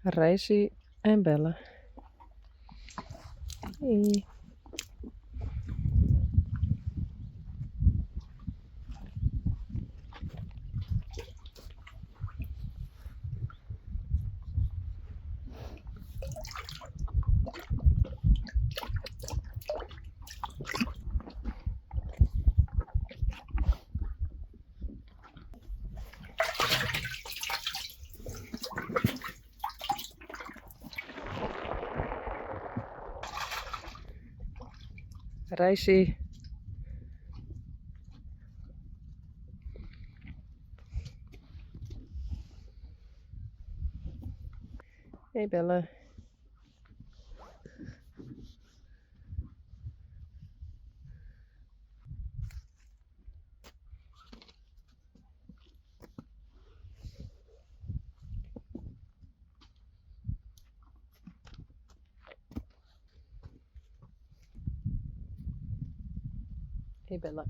Reisi en Belle. Hey. Reisi. Hey Belle. Hey Bella.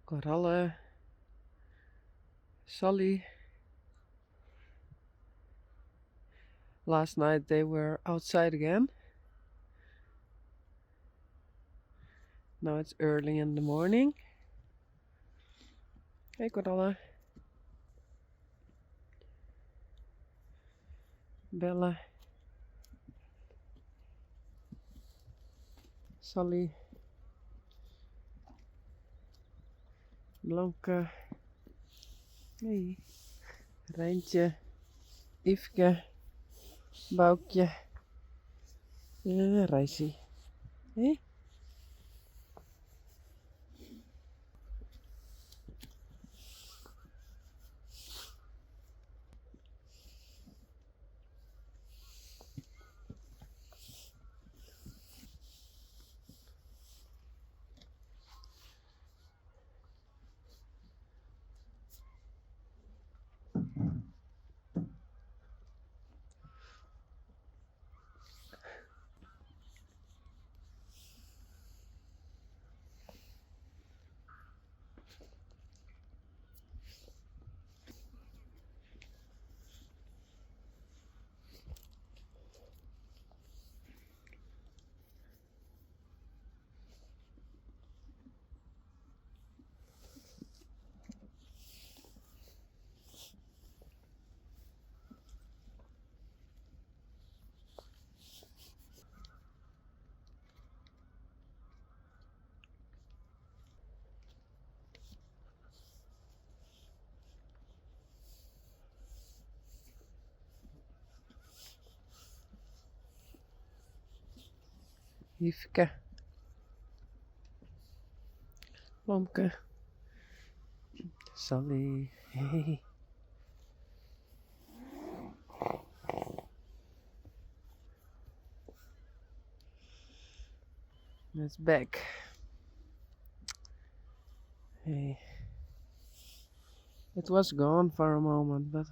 Koralle. Sally. Last night they were outside again. Now it's early in the morning. Hey Koralle. Bella. Sally. Blomke. Hey. Reintje. Yfke. Boukje. Reisi. Hey. Yfke. Blomke. Sally. Hey. It's back. Hey. It was gone for a moment, but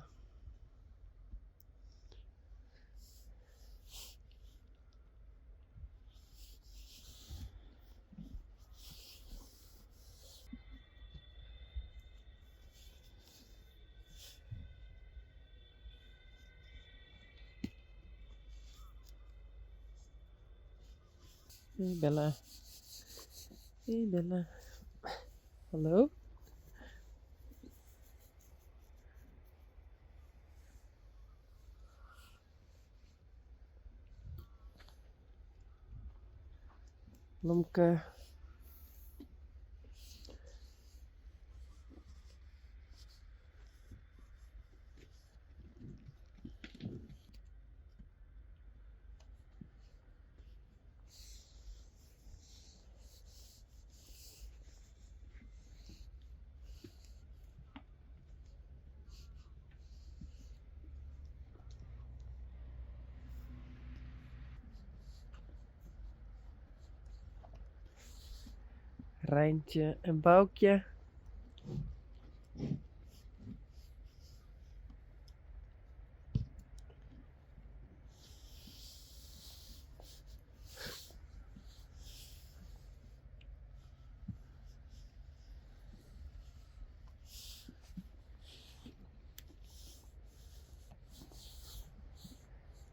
Hey Bella. Hey Bella. Hallo? Blomke. Reintje en Boukje.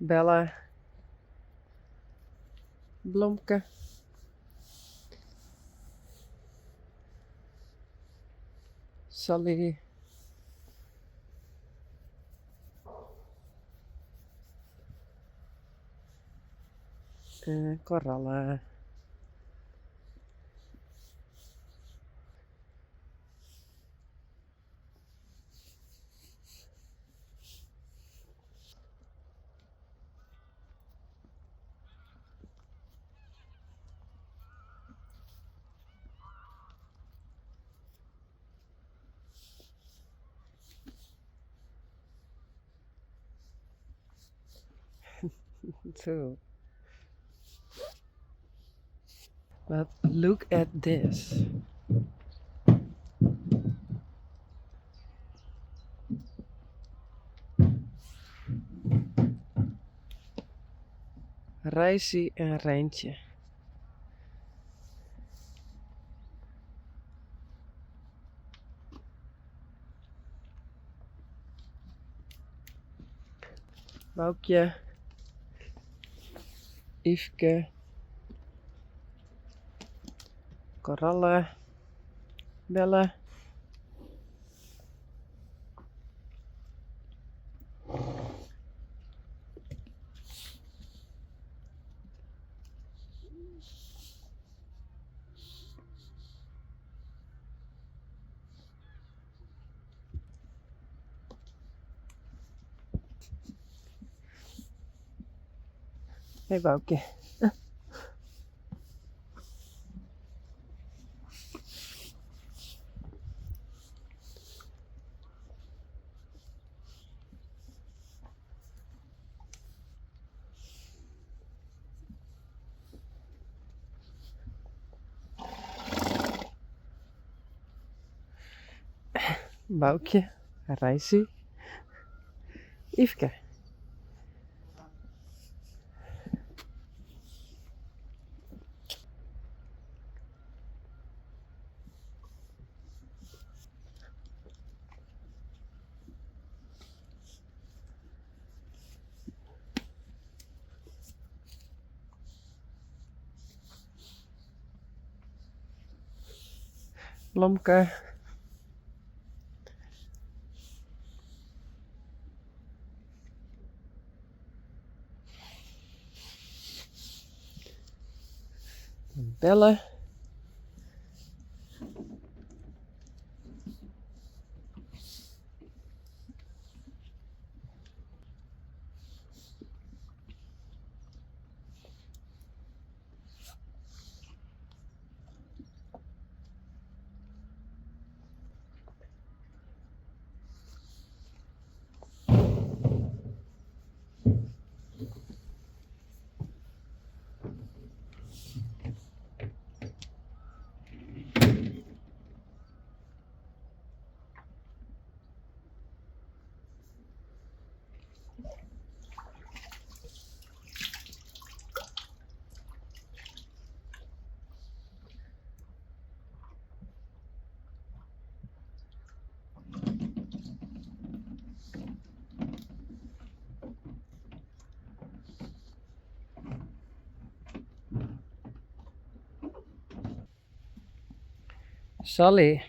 Bella. Blomke. Sally. Koralle. Too. But look at this. Reisi en Reintje. Boukje, Yfke, Koralle, Belle. Hey Boukje. Boukje, Reisi, Yfke. Blomke. Belle. Sally.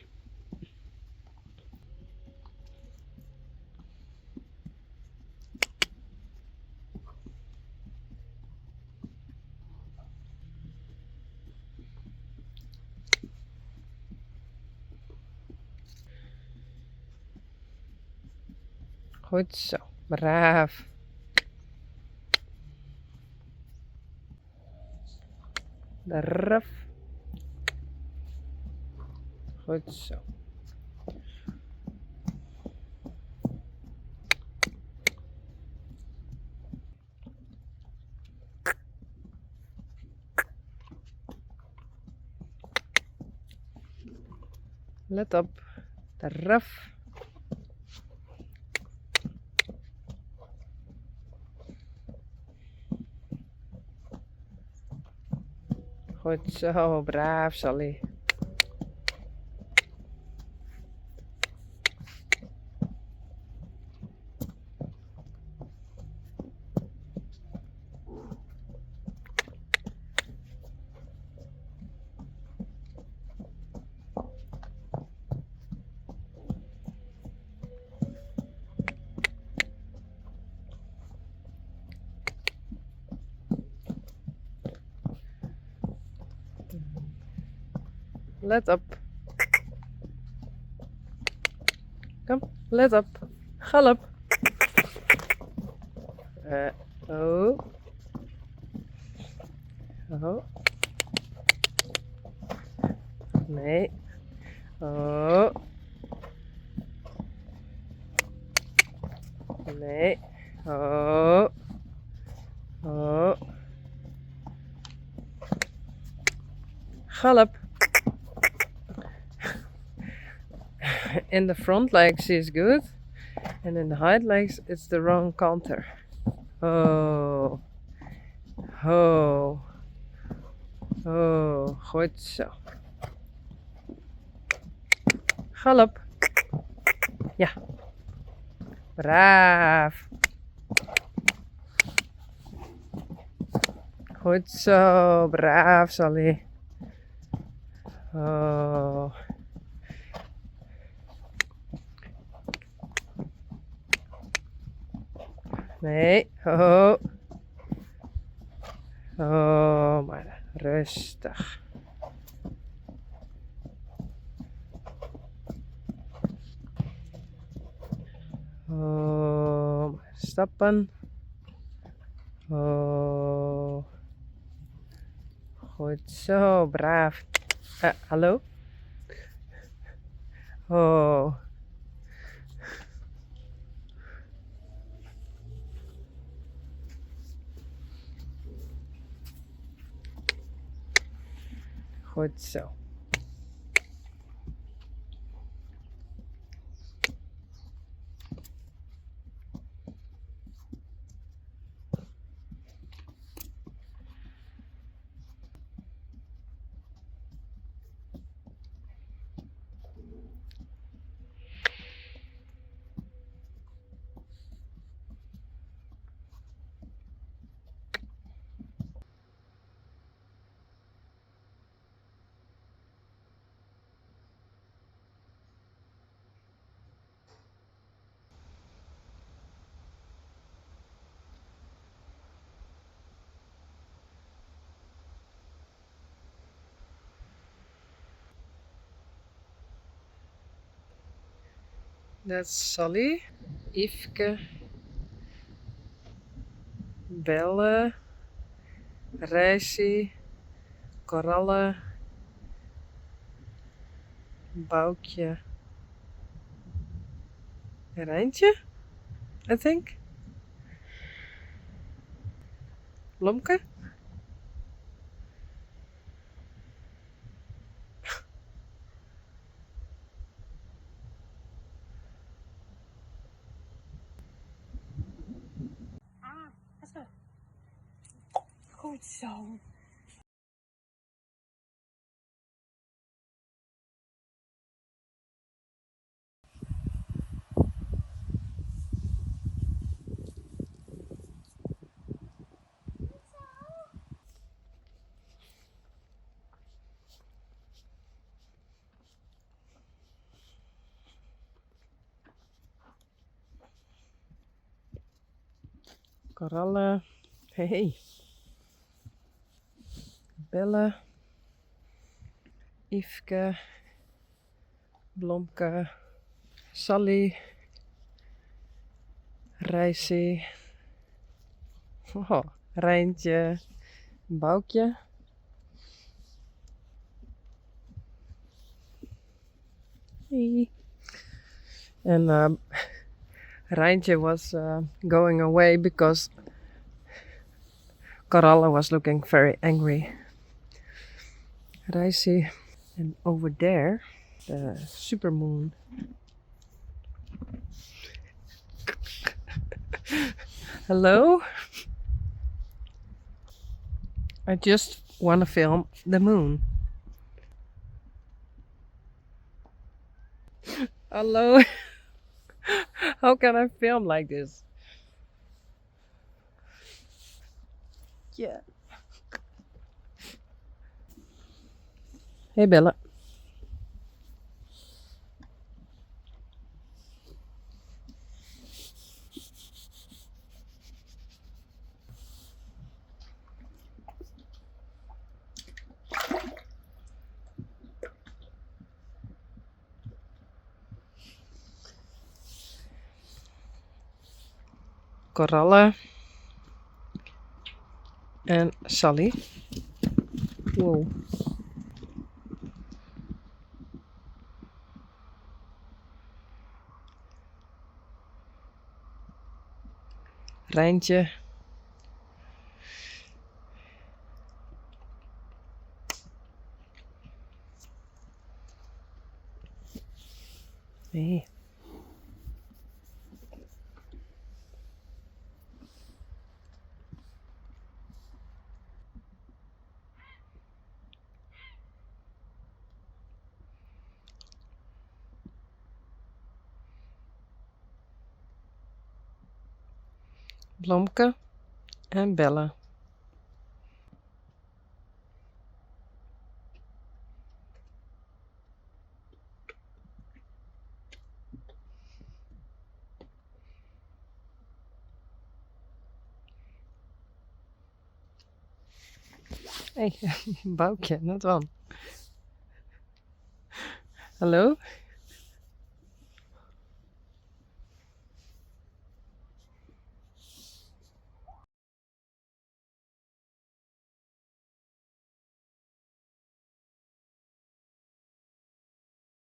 Goed zo, braaf. Draf. Goed zo. Let op. Draf. Goed zo, braaf Sally. Let op. Kom, let op. Galop. Oh. Oh. Nee. Oh. Nee. Oh. Oh. Galop. In the front legs she's good, and in the hind legs it's the wrong canter. Oh. Oh. Oh, goed zo. Galop. Ja. Braaf. Goed zo, braaf Sally. Oh. Nee, oh. Oh, maar rustig. Oh, maar stappen. Oh. Goed zo, braaf. Hallo? Oh. Goed zo. That's Sally, Yfke, Belle, Reisy, Koralle, Boukje, Reintje, I think. Blomke. Ah, ga zo. Goed zo. Koralle. Hey. Belle. Yfke. Blomke. Sally. Reisy. Oh, Reintje. Boukje. Hey. And Reintje was going away because Koralle was looking very angry. Reisy. And over there The supermoon. Hello? I just want to film the moon. Hello? How can I film like this? Yeah. Hey Bella. Korallen en Sally. Wow. Rijntje. Nee. Blomke en Bella. Hey, Boukje, net wan. Hallo?